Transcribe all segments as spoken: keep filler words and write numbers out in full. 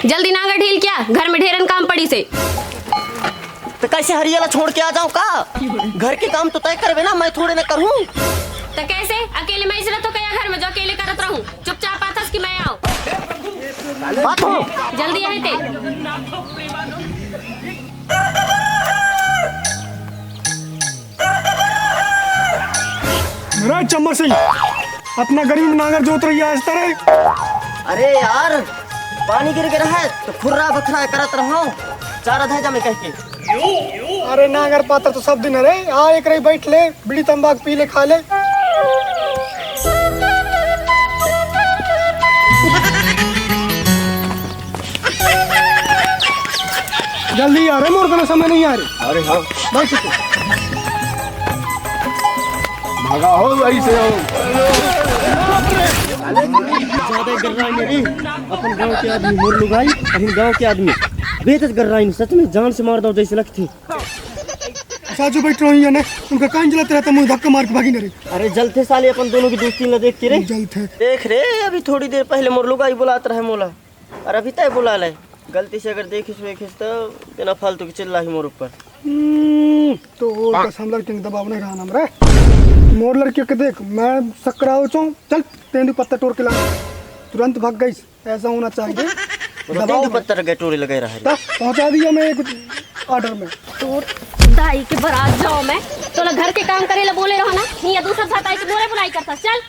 जल्दी नांगर ढील क्या, घर में ढेरन काम पड़ी से। तो कैसे हरिया ला छोड़ के आ जाऊं का? घर के काम तो तय करबे ना, मैं थोड़े ना करूं। तो कैसे? अकेले मैं इजरत हो क्या घर में जो अकेले करत रहूं? चुपचाप आथस कि मैं आऊं? बात हो। जल्दी आए ते। अरे चम्मर सिंह, अतना गरीब नांगर जोत रही है इस तरह। अरे यार, पानी गिर गिरा है तो खुर्रा बथरा करत रहो, चार आधा जमे कह के। अरे नांगर पातर तो सब दिन, अरे आ एक रही बैठ ले, बीड़ी तंबाक पी ले, खा ले। जल्दी आ रे, मोर कने समय नहीं आ रे। अरे हाँ। भाग चुके। भागा हो भाई से हो। ज्यादा गर्राई नहीं रे, अपन गांव के आदमी मोर लुगाई, अपन गांव के आदमी। बेहद गर्राई नहीं, सच में जान से मार दो जैसे लगती। साजू बैठ रही है ना, उनका कान जलाते रहता, मुंह धक्का मार के भागी ना रे। अरे जलते साले अपन दोनों की दोस्ती न देख के रे। जलते। देख रे, अभी थोड़ी देर पहले मोर लुगाई बुलात रहे मोला, और अभी तय बुला ले। गलती से अगर देखिस वेखिस तो बिना फालतू के चिल्ला ही मोर ऊपर। हम्म, तो वो कसम लड़की ने दबाव नहीं रहा ना रे। मोर लड़की के देख, मैं सकराओ चो, चल तेंदू पत्ता तोड़ के ला। तुरंत भाग गई। ऐसा होना चाहिए। मतलब दबाव तेंदू में। पत्ता के टोरे लगे रहे। तब पहुंचा दिया मैं एक ऑर्डर में। तोर दाई के बरात जाओ मैं, तोला घर के काम करे ला बोले रहो ना, नहीं या दूसर साथ आई के बोले बुलाई करता। चल,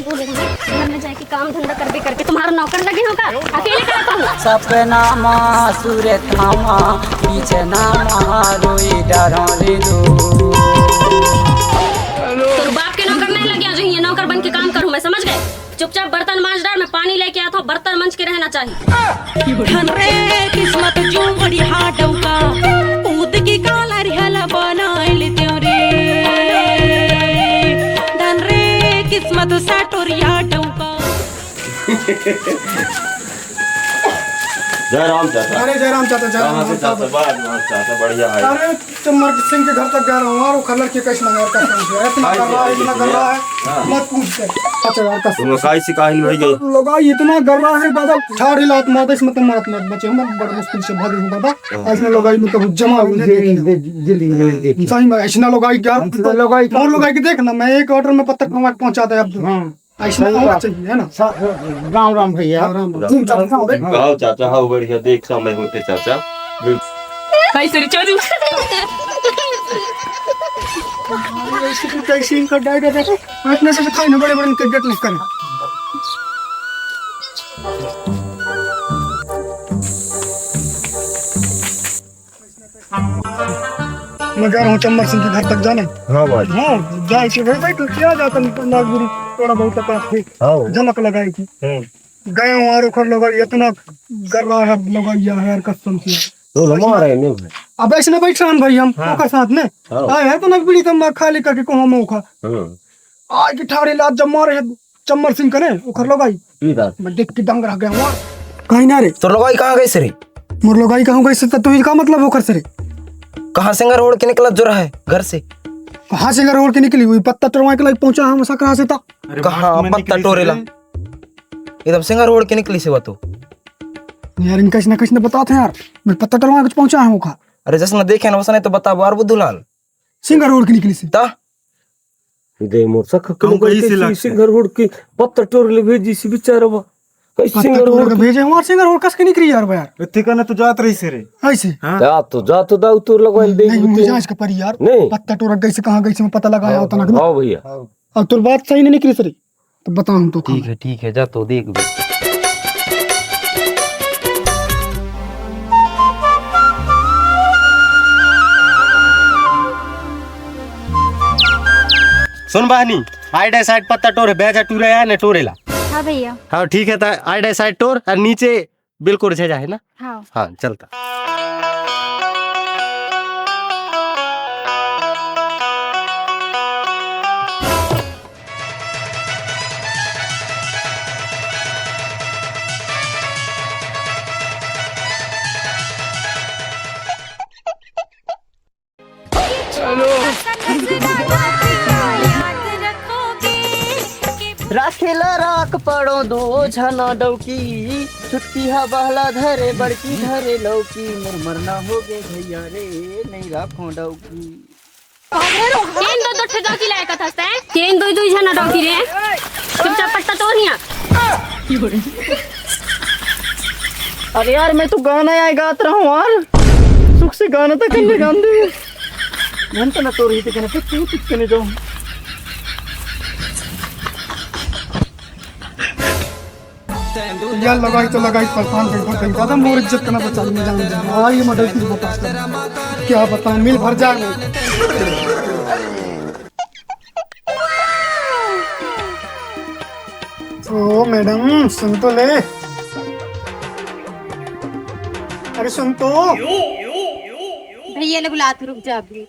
बोले रहो, घर में जाके काम धंधा करबे करके तुम्हारा नौकर लगे हो का? अकेले करता हूँ। सपना मा सूरत मा, पीछे ना मा रोई डरो रे दो। तोर बाप के नौकर नहीं लगे, जो ये नौकर बन के काम करूँ मैं, समझ गए? चुपचाप बर्तन मांज डार, मैं पानी लेके आता हूँ, बर्तन मंज के रहना चाहिए। धन रे किस्मत जो बड़ी हाडौका, पूत की काला रिहला बनाइल त्यों रे। धन रे किस्मत साटोरिया डौका। जय राम चाचा। अरे जय राम चाचा, जय राम कहाँ से चाचा? चाचा? बड़ा निवास चाचा, बढ़िया है। अरे चम्मर सिंह के घर तक गया रहा हूँ, और वो खल्लर के कैसे लगा यार, कसम से, इतना भाई कर रहा है, जी, इतना कर रहा है, हाँ। मत पूछते। अच्छा यार, कसम तुम से। काहे से काहिल भाई गए? लोगाई इतना कर रहा है, बादल ठाड़ हिलात मारता, इसमें तो मारत मारत बचे हम, बड़ मुश्किल से भागे हूँ दादा। हाँ। ऐसने लोगाई में कभी जमा हुई जल्दी, नहीं। जल्दी, जल्दी, जल्दी। सही में, ऐसना लोगाई क्या? ऐसना लोगाई क्या? और लोगाई की देख ना, मैं एक ऑर्डर में पत्थर कमा के पहुंचाता है अब। हाँ। ऐसा सही होना बात। चाहिए, है ना? सा-, राम राम भैया। राम राम। तुम चाचा हो बे। गाँव चाचा, हाँ, बढ़िया, देख समय होते चाचा। कैसे रे चोरू? ऐसे तो कैसे इनका डायरेक्ट है? इतने से खाए ना, बड़े बड़े इनके गेट नहीं करे। मैं कह रहा हूँ चम्मर सिंह के घर तक जाने। हाँ भाई। हाँ, जाए के भाई, भाई, तो क्या जाता नागपुरी, थोड़ा बहुत तकलीफ थी। हाँ। जनक लगाई थी। हम्म। गए हूँ और ओखर लोग इतना गर्रा है, लोग यार, यार, कसम से। तो लमा रहे नहीं भाई। अब ऐसे ना बैठ रहा भाई हम, हाँ। ओकर साथ में। हाँ। आए हैं तो ना बीड़ी तंबाकू खा ले करके को हम ओखा। हाँ। आए की ठाड़े लात जब मारे है, चम्मर सिंह कने, ओखर लोगाई। ई बात। मैं देख के दंग रह गया हूँ। कहीं ना रे। तोर लोगाई कहाँ गई से रे? मोर लोगाई कहाँ गई से, तो तू का मतलब ओखर से रे? कहाँ सिंगर ओढ़ के निकला जो रहा है घर से? कहाँ सिंगर ओढ़ के निकली? वही पत्ता टरवा के लाइक पहुंचा हम सकरा से तो। अरे कहाँ बात में पत्ता निकली टोरेला? से। एकदम सिंगर ओढ़ के निकली से बा तू। यार, इनका इसने, किसने बताते हैं यार? मैं पत्ता टरवा कुछ पहुंचा है ओखा। अरे जसने देखे ना, वसने तो बता बार बुद्धू लाल। सिंगर ओढ़ के निकली से। ता? दे मोर सख कहूँ कहीं से कैसे लाग से। सिंगर ओढ़ के पत्ता टोर ले भेजी सी बेचारा बा। कैसे पत्ता सिंगर टोर ओढ़ के के? भेजे, हमार सिंगर ओढ़ कस के निकली यार बा यार। इतने का ना तो जात रही से रे। ऐसे? हाँ? जा तो, जा तो दाऊ तोर लगवाइल दे नहीं, तू। मुझे आज का परी यार। नहीं। पत्ता टोर कैसे, कहाँ गई से मैं पता लगाया हाँ, होता ना। हाँ भैया। अब तोर बात सही नहीं निकली से रे। तो बताऊं तो ठीक है, ठीक है, जा तो देख भी। सुन बहनी, आइडे साइड पत्ता टोर भेजा टूरे आया ने टोरेला। हाँ भैया। हाँ ठीक है, ता आइडे साइड टोर और नीचे बिल्कुल छे जाए ना। हाँ। हाँ, चलता। राखेला राख पड़ो दो झना डौकी, छुट्टी हा बहला धरे बड़की धरे लौकी, मोर मरना हो गे भैया रे, नहीं राखो डौकी। केन दो दो ठे डौकी लाए कथस तैं? केन दो दो झना डौकी रे? चुपचाप पत्ता तोड़ हियां। अरे यार, मैं तो गाना आए गात रहा हूँ यार, सुख से गाना तक नहीं गान दे। मन तो ना तो रही थी, कहना कुछ कुछ करने जाऊँ। यार लगाई तो लगाई, परेशान कर दो, कहीं ज्यादा मोर इज्जत करना बचा लेने जान दे। और ये मॉडल की बता, क्या बताऊं, मिल भर जाए। ओ मैडम, सुन तो ले। अरे सुन तो। भैया ले बुलात हूँ, रुक जा अभी।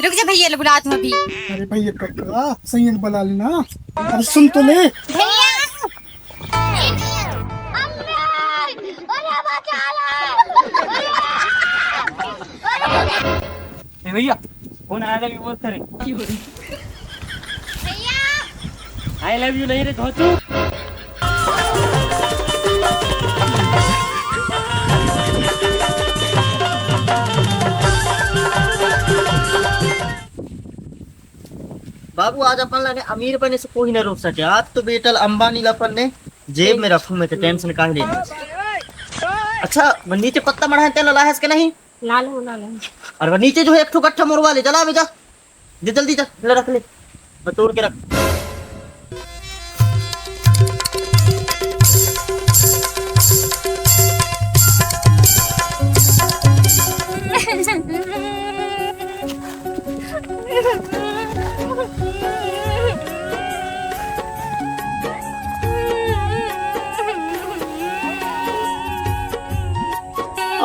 रुक जा भैया ले बुलात हूँ अभी। अरे भैया, कक्का सही बुला लेना। अरे सुन तो ले। भैया। ए भैया, फोन आया था, बोल करे। भैया। आई लव यू नहीं रे धोचू। बाबू, आज अपन ला ने अमीर बने से कोई ना रोक सके। आज तो बेटा ला अंबानी ला अपन ने जेब में रखूं मैं, तो टेंशन काहे ले। अच्छा, वो नीचे पत्ता मढ़ा है, तेल लाया है इसके नहीं? ला लो, ला लो। अरे वो नीचे जो है एक ठो गट्ठा मोरवा ले, जला बे जा। जे जल्दी जा, ले रख ले। मैं तोड़ के रख।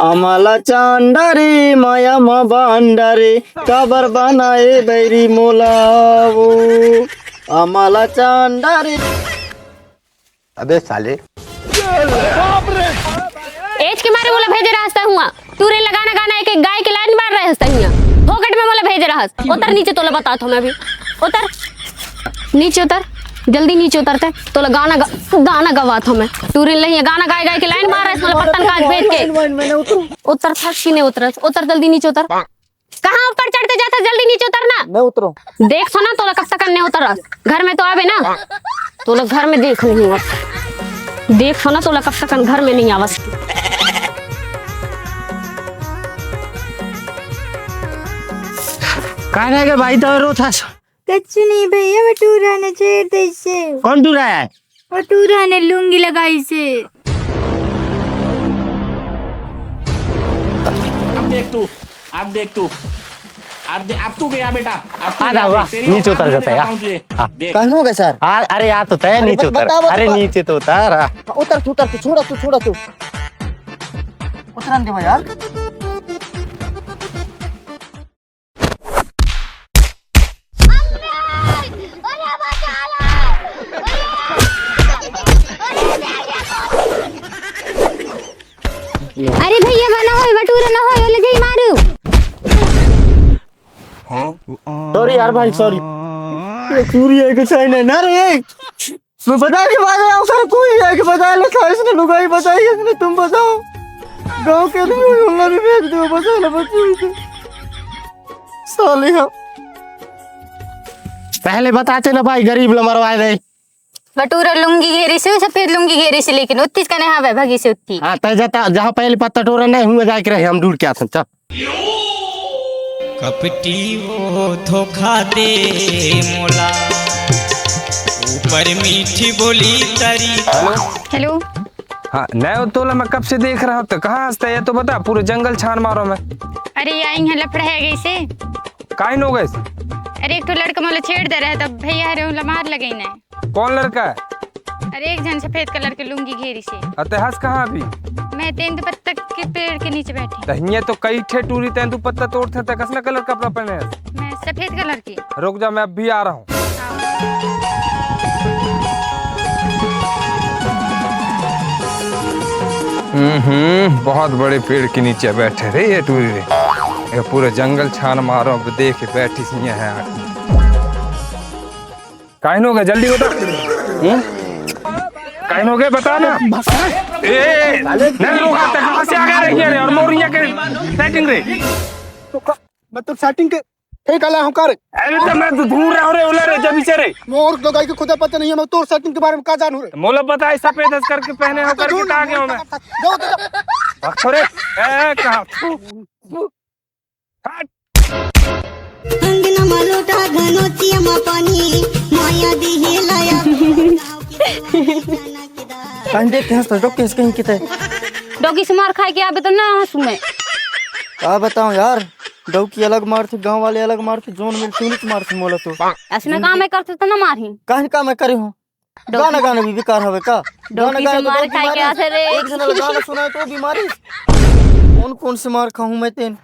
अमला चांडारी माया मा बांडारी। काबर बनाए बैरी मोला वो अमला चांडा रे। अबे साले। एज के मारे मोला भेजे रहस तैं हुआ। टूरी ला गाना गाना एक एक गाय के लाइन मार रहस तैं हियां। फोकट में मोला भेजे रहस। उतर नीचे, तोला बतात हों मैं अभी। उतर। नीचे उतर। जल्दी नीचे उतर तैं। तोला गाना गा-, गाना गवात हों मैं। टूरी ला हियां गाना गाय गाय के लाइन मार रहस, मोला पत्तन काज भेज के। उतर फट सीने उतर। उतर जल्दी नीचे उतर। कहाँ ऊपर चढ़ के जाथस? जल्दी नीचे उतर ना। मैं उतरूं। देख सो ना, तोला कब तक नहीं उतर, घर में तो आवे ना, तोला घर में देख नहीं आवस। देख सो ना, तोला कब तक घर में नहीं आवस। काहे गे भाई, तो रोथस? कुछ नहीं भैया, बटूरा ने छेड़ दिस। कौन टूरा है? बटूरा ने लुंगी लगाइस। अब देख तू, अब देख तू, अब दे, अब तू गया बेटा, अब तू आ गया, जा, वाह, तेरी नीचे औकात उतर नहीं जाता है, दिखाता हूँ तुझे। हाँ। देख। कहनो गे सर? हाँ, अरे यार, तो तय अरे नीचे बत-, उतर। बता, बता, अरे बता। नीचे तो उतर, हाँ। उतर, तू उतर, तू छोड़ा, तू छोड़ा, तू। उतरन दे यार। अरे भैया, वो ना होय, बटूरा ना होय, ओला जई मारू। Sorry यार भाई, sorry। ये चूरी है कि सही नहीं ना रे। मैं बता के भाग रहा हूँ सर, कोई है कि बता ले सर, इसने लुगाई बताई, इसने तुम बताओ। गाँव के आदमी उल्ला भी भेज दो, बता ले, बस यही तो। साले हम। पहले बताते ना भाई, गरीब ला मरवाए दे। बटूरा लुंगी घेरी से, सफेद लुंगी घेरी से, लेकिन उत्तीस कने हवे, भगी से उत्ती। हाँ, तय जाता, जहाँ पहले पत्ता टोरा नहीं हुआ, जाके रहे, हम ढूंढ के आते हैं, चल। कपटी वो धोखा दे मोला, ऊपर मीठी बोली तरी। हेलो। हेलो। हाँ, नयो तोला मैं कब से देख रहा हूँ, तो कहाँ हंसता है, ये तो बता, पूरे जंगल छान मारो मैं। अरे, या इहाँ लफड़ा है गई से। काइन हो गए? अरे, एक ठो लड़का मोला छेड़ दे रहे, तब भैया हरे ओला मार लगे ना। कौन लड़का है? अरे, एक झन सफेद कलर के लुंगी घेरी से। अते हंस कहाँ अभी? मैं तेंदू पत्ता के पेड़ के नीचे बैठी। त हियां तो कई ठे टूरी तेंदू पत्ता तोड़थे, त कसना कलर कपड़ा पहने है? मैं सफेद कलर की। रुक जा, मैं अब भी आ रहा हूँ। हाँ। हम्म, हम्म, बहुत बड़े पेड़ के नीचे बैठे रे ये टूरी रे। ये पूरा जंगल छान मारो, अब देख बैठी सी है। काहे नो गए? जल्दी बता। कहीं हो गए, बता ना। ए, नहीं रुका, तक कहाँ से आ गया रे ये रे, और मोर यहाँ के सेटिंग रे। तो का, मतलब सेटिंग के, ठीक है, ला हम कर। अरे तो मैं तो ढूंढ रहा हूँ रे, ओला रे, जब इसे रे। मोर तो गाय के खुदा पता नहीं है, मैं तोर सेटिंग के बारे में का जानू रे। मोला पता है, सफेद हंस करके पहने हो करके ढूंढ, कहाँ गया मैं? जाओ तो जाओ। भाग छोरे। ए, कहाँ? हट। अंगना मा लोटा घनोचिया मा पानी, माया दिहे लाया। कहीं देख के हंस तो डोके हंस कहीं किते। डोकी से मार खाए के आबे तो ना हंसू मैं। का बताऊं यार, डौकी अलग मारथे, गांव वाले अलग मारथे, जोन मिलथे उन्हीं मारथे मोला तो। ऐसने काम मैं करते तो ना मारही। काहे काम मैं करे हूं? डौकी गाना गाना भी बेकार हवे का? डौकी गाना से गाए तो मार बहुत खाए के बीमारी। आथे रे। एक जन ला गाना सुनाए तो बीमारी। कौन कौन से मार खाऊं मैं तेन?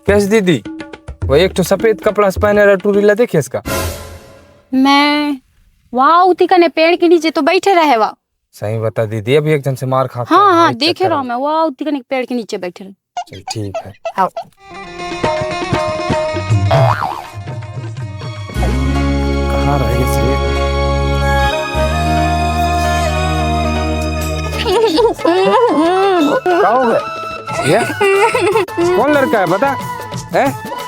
कैसे दीदी, वो एक तो सफेद कपड़ा से पहने रहा टूरी ला, देखे इसका? मैं वहाँ उती कने पेड़ के नीचे तो बैठे रहे वा। सही बता दीदी, अभी एक जन से मार खा के हाँ, आया, हाँ, एक देखे चक्कर रहा में। मैं, वहाँ उती कने पेड़ के नीचे बैठे रहे। चल ठीक है। आओ। कहाँ रह गए से? क्या हो गया? ये? कौन लड़का है, बता। है?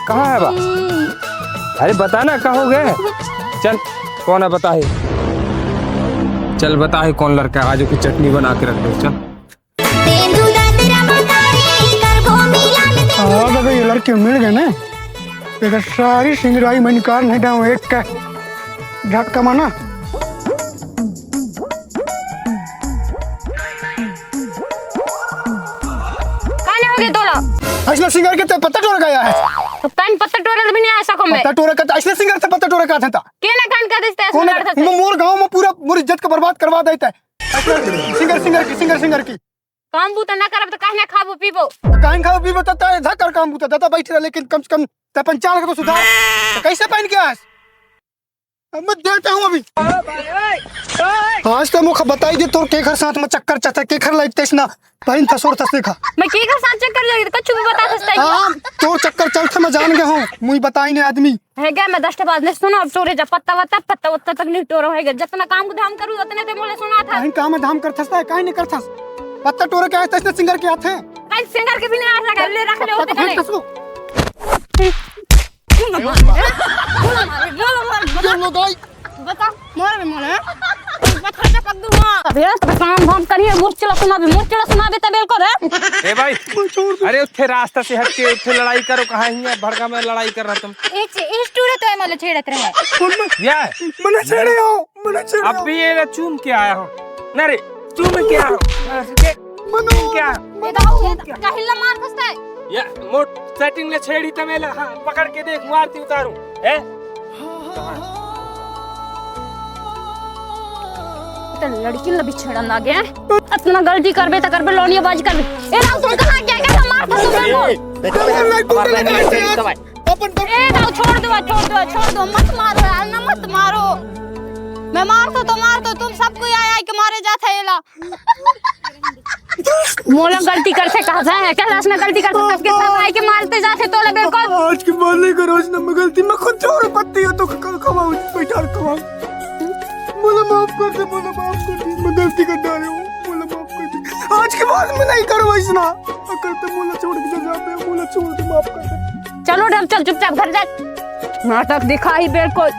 कहाँ है बा? अरे बता ना, कहाँ हो गए? चल, कौन है, बता ही। चल बता ही कौन लड़का है, आज की चटनी बना के रख दो। चल। तेंदू दादरा मतारी करबो मिलन तेंदू। हाँ दादा, ये लड़के मिल गए ना, एक सारी सिंगराई मैं निकाल नहीं डाऊं, एक का झटका माना। काने हो गए तोला? असले सिंगर के ते पत्ता टोरा का आया है। तो कान पत्ता टोरा भी नहीं आ सको मैं। पत्ता टोरा का, असले सिंगर से पत्ता टोरा का था। के ना कान का दिसते कौन है? असले लड़का से? मो-, मोर गांव में पूरा मोर इज्जत का बर्बाद करवा देता है। असले सिंगर, सिंगर की, सिंगर, सिंगर की। काम बूता ना करब तो काहे ना खाबो पीबो? काहे खाबो पीबो? त, त, धक्कर काम बूता, दादा बैठ रहा, लेकिन कम से कम त अपन चाल के तो सुधार। तो कैसे पहन के आस? अब मैं देता हूँ अभी। आज तो मुख बताई दे तोर केखर साथ में चक्कर चथे, केखर लाइक तेस ना पहन थसोर थस देखा। मैं केखर साथ चक्कर जाई, कछु भी बता थसता है। हाँ, तोर चक्कर चलथे मैं जान गया हूँ, मुई बताई ने आदमी। है गया मैं दस बात नहीं सुनो, अब तोरे जब पत्ता वत्ता, पत्ता वत्ता तक नहीं टोरो है गया। जितना काम धाम करू उतने ते मोले सुना था। काहे काम धाम कर थसता है, काहे नहीं कर थस? पत्ता टोरे के आए तसने सिंगर के आथे। काहे सिंगर के भी नहीं आ सका, ले रख ले पत्ता होते फेंक हैं। थसबो। बोलो, बोलो, बोलो। ये लो दाई। बता, मोर भी मोर है। बता, खर्चा पक दूंगा। अबे, तो काम धाम करिए, मुरचला सुना भी, मुरचला सुना भी तबे को रे। ए भाई, मैं छोड़ दूं। अरे उठे रास्ता से हट के उठे लड़ाई करो, कहाँ ही है भड़का में लड़ाई कर रहा तुम? इस, इस टूरे तो है, मतलब छेड़त रहे। कौन मैं? या है? मने छेड़े हो, मने छेड़े हो। अब भी ये चूम के आया हूँ। ना रे, चूम के आया हूँ। मनो, क्या? ये तो क्या? काहिला मार फंसता है। या मोट सेटिंग ले छेड़ी तमेला, हाँ, पकड़ के देख, मारती उतारू, हैं? तो लड़की ला भी छेड़न लागे, हैं? इतना गलती करबे त करबे, लौंडिया बाज करबे। ए राम, तुम कहाँ क्या, क्या मार फंसता है? ए, ए, ए, ए, ए, ए, ए, अपन ए, दाऊ, छोड़ दो, छोड़ दो, छोड़ दो, मत मारो यार, ना मत मारो। मैं मार दो तो मार दो, तुम सबको आय आय के मारे जात है एला। मोला गलती करथे कहा है, क्या दस ना गलती करथे, सबके सब आय के मारते जाथे तोला बेवकूफ। आज के बाद नहीं करो, आज ना मैं गलती, मैं खुद चोर पत्ती हूँ, तो क-, कमाऊँ, बैठा कमाऊँ। मोला माफ कर दे, मोला माफ कर दे, मैं गलती कर डाले हूँ, मोला माफ कर दे। आज के बाद मैं नहीं करूँ ऐसा। अगर तो मोला छोड़ के जा, मोला छोड़ दे, माफ कर दे। चलो डर, चल चुपचाप घर जा। नाटक दिखाही बिल्कुल,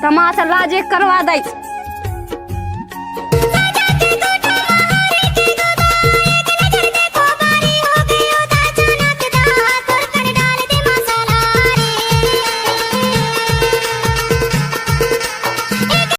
तमाशा लाज एक करवा दे।